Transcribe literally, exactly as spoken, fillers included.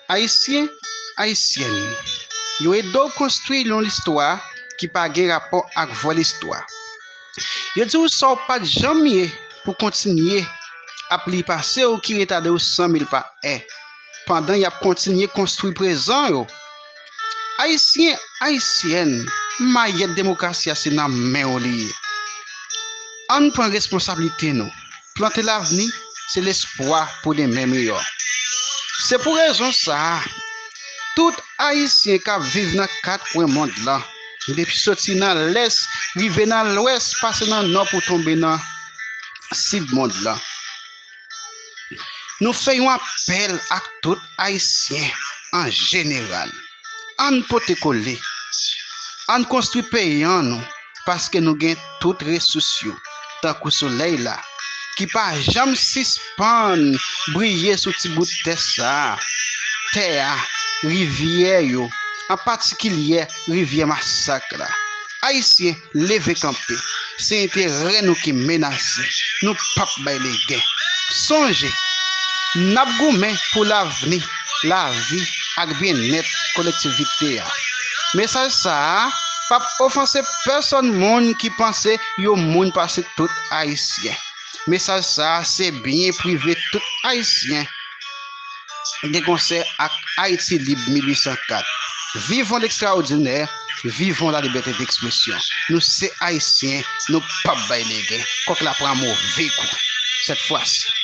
Ayisyen, Ayisyèn, yo ede w konstwi yon listwa ki pa gen rapò ak vòlè istwa. Yo di w sa w pa t janm ye pou kontinye ap li pase w ki retade w san mil pa è, pandan y ap kontinye konstwi prezan yo. Ayisyen, Ayisyèn, mayèt demokrasi a se nan men w li ye. Ann pran responsablite nou. Plante lavni se lespwa pou demen miyò. Se pou rezon sa a, tout Ayisyen k ap viv nan kat kwen mond lan, depi soti nan lès, rive nan lwès, pase nan nò pou tonbe nan sid mond lan. Nou fè yon apèl ak tout Ayisyen an jeneral. Ann pote kole. Ann konstwi peyi an nou, paske nou gen tout resous yo, tankou solèy la, ki pa janm sispann briye sou ti bout tè sa a, tè a, rivyè yo, an patikilye rivyè Masak la. Ayisyen, leve kanpe. Se enterè nou ki menase. Nou p ap bay legen. Sonje, n ap goumen pou lavni, lavi ak byennèt kolektivite a. Mesaj sa a p ap ofanse pèsòn moun ki panse yo moun pase tout Ayisyen. Mesaj sa a se byen prive tout Ayisyen gen konsè ak Ayiti Lib mil uit san kat. Vivons l'extraordinaire, vivons la liberté d'expression. Nou se Ayisyen, nou p ap bay legen. Kòk la pran move kou sèt fwa si.